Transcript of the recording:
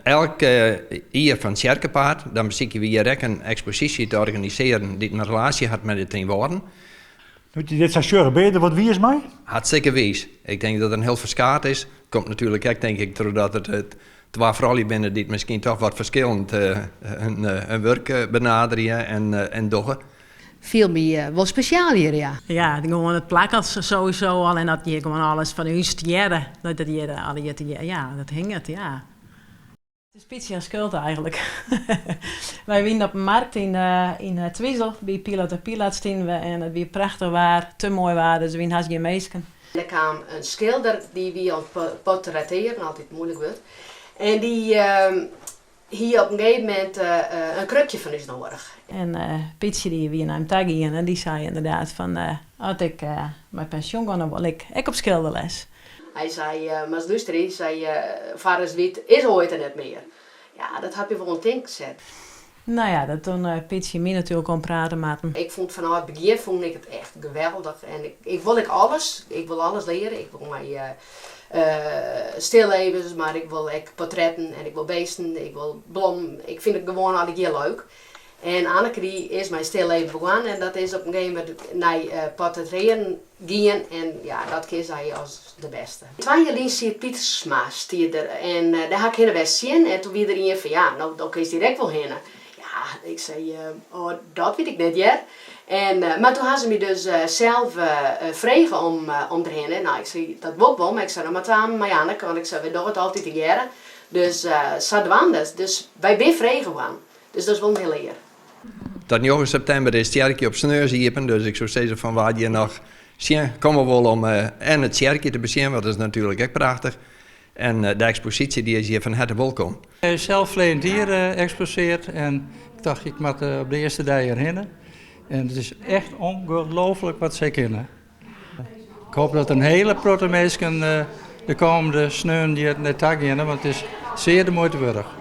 Elk jier fan Tsjerkepaad, dan besykje we hjir ek in eksposysje te organisearjen dy't in relaasje hat mei de Trynwâlden. No't je dit sa sjogge, binne je der wat wiis mei? Hartstikke wiis. Ik tink dat der in hiel ferskaat is. Komt natuerlik ek tink ik trochdat it twa froulju binne dy't miskien toch wat ferskillend hun wurk benaderje en dogge. Fiel my wol spesjaal hjir, ja. Ja, gewoan it plak al sowieso al en dat hjir gewoan alles fan ús tegearre, dat it hjir allegear tegearre, ja, dat hinget, ja. It is Pietsje har skuld eigenlik. Wy wienen op 'e markt yn yn Twizel by Pilat en Pilat stienen we en it wie prachtich waar, te moai waar, dus der wienen hast gjin minsken. Der kaam in skilder, dy wie oan it portrettearjen, altyd in muoilik wurd, en dy hie op in gegeven momint in krukje fan ús noadich. En Pietsje dy wie nei him ta gien en dy sei ynderdaad fan as ik mei pensjoen gean dan wol ik ek op skilderles. Hy sei, moatst lústerje, hy sei, foar ast wit is oait der net mear. Ja, dat hat my wol oan it tinken set. No ja, dat toen Pietsje my natuerlik oanprate moatten. Ik fûn it fanôf it begjin fûn ik it echt geweldich en ik wol ek alles, ik wol alles leare. Ik wol mei stillevens, mar ik wol ek portretten en ik wol beesten, ik wol blommen. Ik fyn it gewoan allegear leuk. En Anneke dy is mei stilleven begoan en dat is op in gegeven momint nei portrettearjen gien en ja, dat kin sy as de bêste. Twa jier lyn siet Pietersma stie der en dêr ha ik hinne west sjen en toen wie der ien fan ja, no do kinst hjir ek wol hinne. Ja, ik sei, oh dat wit ik net hear. En, mar toen ha se my dus sels frege om om derhinne. No, ik sei, dat wol ik wol, mar ik sei dan mar samen mei Anneke, want ik sei, wy dogge it altyd tegearre. Dus sadwaande, dus wy binne frege waard. Dus dat is wol in hiele ear. Tot 9 septimber is it tsjerkje op sneons iepen, dus ik soe sizze fan wa't hjir noch sjen komme wol om en it tsjerkje te besjen, want dat is natuerlik ek prachtich. En de eksposysje dy is hjir fan herte wolkom. Ik ha sels ferleden jier eksposeard en ik tocht ik moat op de earste dei hjir hinne. En it is echt ongelooflik wat sy kinne. Ik hoop dat in hiele protte minsken de kommende sneon hjir nei ta geane, want it is sear de muoite wurdich.